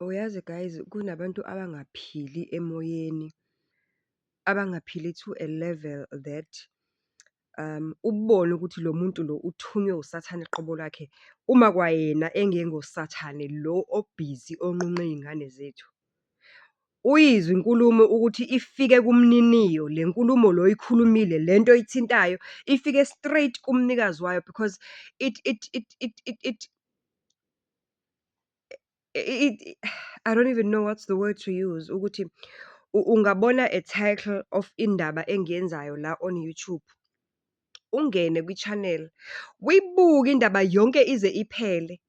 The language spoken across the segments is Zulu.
Uyazi guys, kunabantu abangaphili emoyeni, abangaphili to a level that ubone ukuthi lo muntu lo uthunywe usathane qobo lwakhe. Uma kwayena engengoSathane lo obhizi onqunqa iy'ngane zethu. Uyizwe inkulumo ukuthi ifike kumniniyo, le nkulumo lo oyikhulumile, lento oyithintayo, ifike straight kumnikazi wayo because it it it it it it it, I don't even know what's the word to use, ukuthi ungabona a title of indaba engiyenzayo la on YouTube, ungene kwi-channel, uyibuke indaba yonke ize iphele.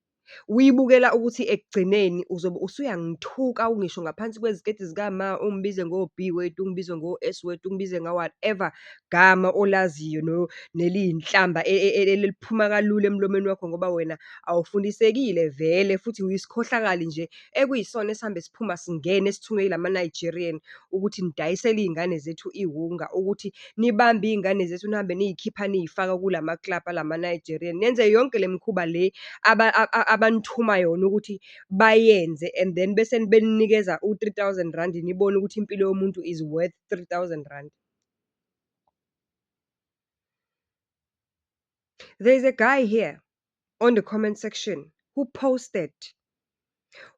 Uyibukela ukuthi ekugcineni uzobe usuyangithuka ungisho ngaphansi kweziketi zikama, ungibize ngo-B word, ungibize ngo-S word, ungibize nga-whatever gama olaziyo neliyinhlamba eliphuma kalula emlomeni wakho, ngoba wena awufundisekile vele futhi uyisikhohlakali nje ekuyisona esihambe siphuma singena, esithunywe ilama-Nigerian ukuthi nidayisele iy'ngane zethu iwunga. Ukuthi nibambe iy'ngane zethu nihambe niy'khipha niy'faka kulama-club alama-Nigerian. Nenze yonke le mikhuba le abanithuma yona ukuthi bayenze and then bese beninikeza u-R3,000, nibone ukuthi impilo yomuntu is worth R3,000. There is a guy here on the comment section who posted.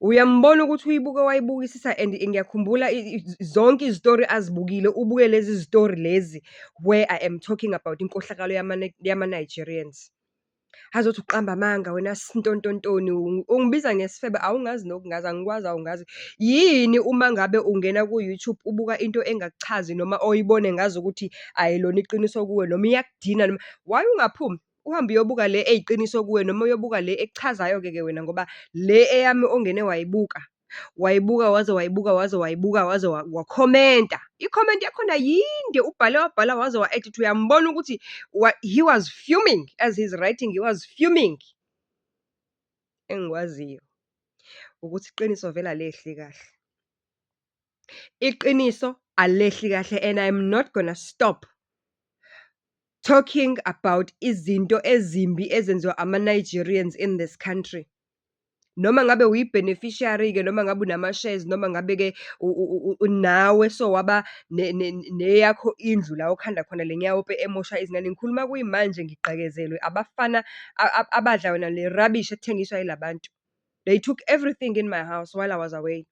Uyambona ukuthi uyibuke wayibukisisa and ngiyakhumbula zonke izitori azibukile, ubuke lezi zitori lezi where I am talking about inkohlakalo yama-Nigerians. Azothi uqamba amanga wena sintontontoni, ungibiza ngesifebe, awungazi nokungazi, angikwazi awungazi. Yini uma ngabe ungena ku-YouTube ubuka into engakuchazi noma oyibone ngazukuthi ayilona iqiniso kuwe, noma iyakudina noma, why ungaphumi uhambe uyobuka le eyiqiniso kuwe, noma uyobuka le ekuchazayo-ke ke wena ngoba le eyami ongene wayibuka, wayibuka waze wayibuka, waze wayibuka, waze wakhomenta. I-comment yakhona yinde, ubhale wabhala waze wa-edit-a, uyambona ukuthi he was fuming, as he's writing, he was fuming. Engikwaziyo ukuthi iqiniso vele alehli kahle. Iqiniso alehli kahle and I'm not gonna stop talking about izinto ezimbi ezenziwa ama-Nigerians in this country. Noma ngabe uyi-beneficiary-ke, noma ngabe unama-shares, noma ngabe-ke nawe sowaba neyakho indlu la okhanda khona le nyaope emosha izingane. Ngikhuluma kuyimanje ngigqekezelwe abafana abadla yona le rubbish ethengiswa yila bantu. They took everything in my house while I was away.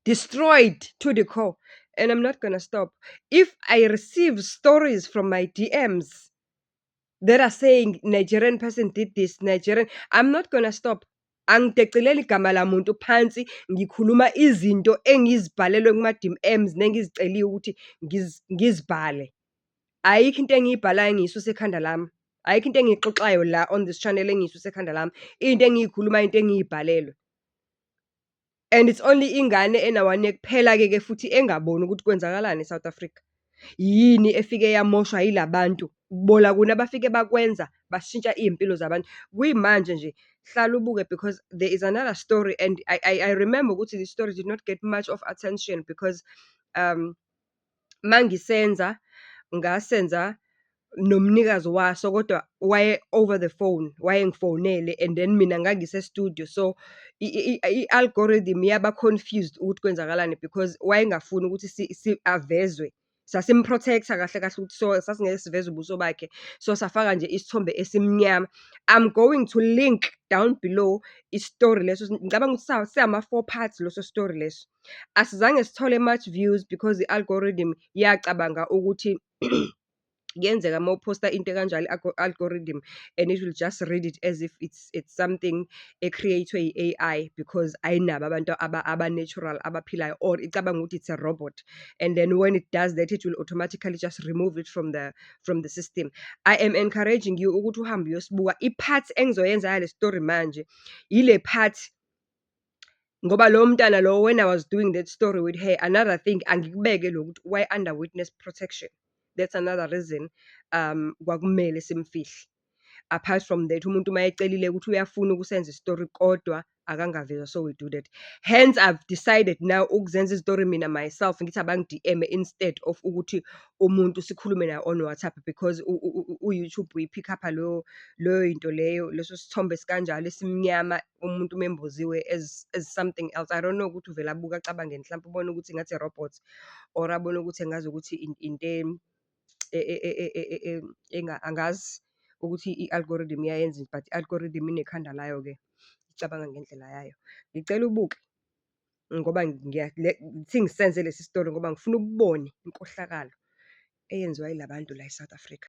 Destroyed to the core, and I'm not gonna stop. If I receive stories from my DMs that are saying Nigerian person did this, Nigerian, I'm not gonna stop. Angidecileli igama lamuntu phansi, ngikhuluma izinto engizibhalelwe kuma-DMs nengiziceliwe ukuthi ngizibhale. Ayikho into engiyibhalayo engiyisusa ekhanda lami. Ayikho into engiyixoxayo la on this channel engiyisusa ekhanda lami. Into engiyikhulumayo into engiyibhalelwe. And it's only ingane ena-one year kuphela-ke ke futhi engaboni ukuthi kwenzakalani e-South Africa. Yini efike yamoshwa yila bantu? Kubola kuni abafike bakwenza, bashintsha iy'mpilo zabantu. Kuyimanje nje, hlala ubuke because there is another story and I remember ukuthi this story did not get much of attention because mangisenza, ngasenza nomnikazi waso kodwa waye over the phone, wayengifonele and then mina ngangise-studio. So, i-algorithm yaba confused ukuthi kwenzakalani because wayengafuni ukuthi avezwe. Sasim-protect-a kahle kahle ukuthi so sasingeke siveze ubuso bakhe. So, safaka nje isithombe esimnyama. I'm going to link down below isitori leso, ngicabanga ukuthi singama-four parts leso story leso. Asizange sithole much views because i-algorithm yacabanga ukuthi kuyenzeka uma uphosta into ekanjalo i-algorithm and it will just read it as if it's something e-create-we i-AI because ayinabo abantu aba-natural abaphilayo, or icabanga ukuthi it's a robot. And then when it does that, it will automatically just remove it from the system. I am encouraging you ukuthi uhambe uyosibuka. I-part engizoyenza yale story manje, ile part ngoba lowo mntwana lowo, when I was doing that story with her, another thing angikubeke lokhu ukuthi waye under witness protection. That's another reason kwakumele simfihle. Apart from that, umuntu uma ecelile ukuthi uyafuna ukusenza isitori kodwa akangavezwa, so we do that. Hence, I've decided now ukuzenza izitori mina myself, ngithi abangi-DM-e instead of ukuthi umuntu sikhulume naye on WhatsApp because u-YouTube uyi-pick-up-a leyo yinto leyo, leso sithombe esikanjalo esimnyama, umuntu uma emboziwe as something else. I don't know ukuthi uvele abuke acabangeni, mhlampe ubone ukuthi engathi i-robot or abone ukuthi engazukuthi into angazi ukuthi i-algorithm iyayenzani, but i-algorithm inekhanda layo-ke, icabanga ngendlela yayo. Ngicela ubuke, ngoba ithi ngisenze lesi sitori ngoba ngifuna ubone inkohlakalo eyenziwa yila bantu la e-South Africa.